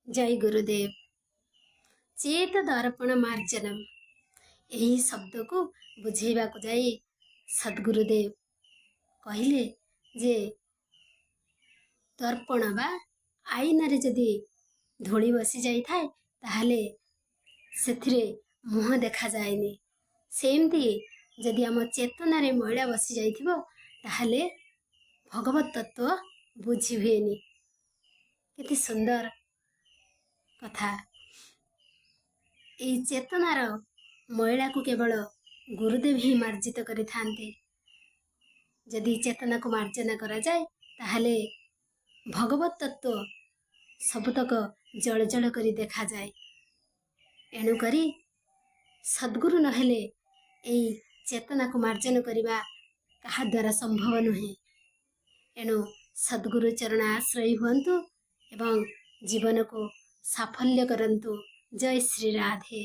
ଜୟ ଗୁରୁଦେବ। ଚେତ ଦର୍ପଣ ମାର୍ଜନମ, ଏହି ଶବ୍ଦକୁ ବୁଝେଇବାକୁ ଯାଇ ସଦ୍ଗୁରୁଦେବ କହିଲେ ଯେ ଦର୍ପଣ ବା ଆଇନାରେ ଯଦି ଧୂଳି ବସି ଯାଇଥାଏ, ତାହେଲେ ସେଥିରେ ମୁହଁ ଦେଖାଯାଏନି। ସେମିତି ଯଦି ଆମ ଚେତନାରେ ମଇଳା ବସି ଯାଇଥିବ, ତାହେଲେ ଭଗବତ ତତ୍ତ୍ୱ ବୁଝି ହୁଏନି। କେତେ ସୁନ୍ଦର କଥା! ଏଇ ଚେତନାର ମଇଳାକୁ କେବଳ ଗୁରୁଦେବ ହିଁ ମାର୍ଜିତ କରିଥାନ୍ତି। ଯଦି ଚେତନାକୁ ମାର୍ଜନା କରାଯାଏ, ତାହେଲେ ଭଗବତ ତତ୍ତ୍ୱ ସବୁତକ ଜଳ ଜଳ କରି ଦେଖାଯାଏ। ଏଣୁକରି ସଦ୍ଗୁରୁ ନହେଲେ ଏଇ ଚେତନାକୁ ମାର୍ଜନ କରିବା କାହା ଦ୍ୱାରା ସମ୍ଭବ ନୁହେଁ। ଏଣୁ ସଦ୍ଗୁରୁ ଚରଣ ଆଶ୍ରୟୀ ହୁଅନ୍ତୁ ଏବଂ ଜୀବନକୁ ସାଫଲ୍ୟ କରନ୍ତୁ। ଜୟ ଶ୍ରୀ ରାଧେ।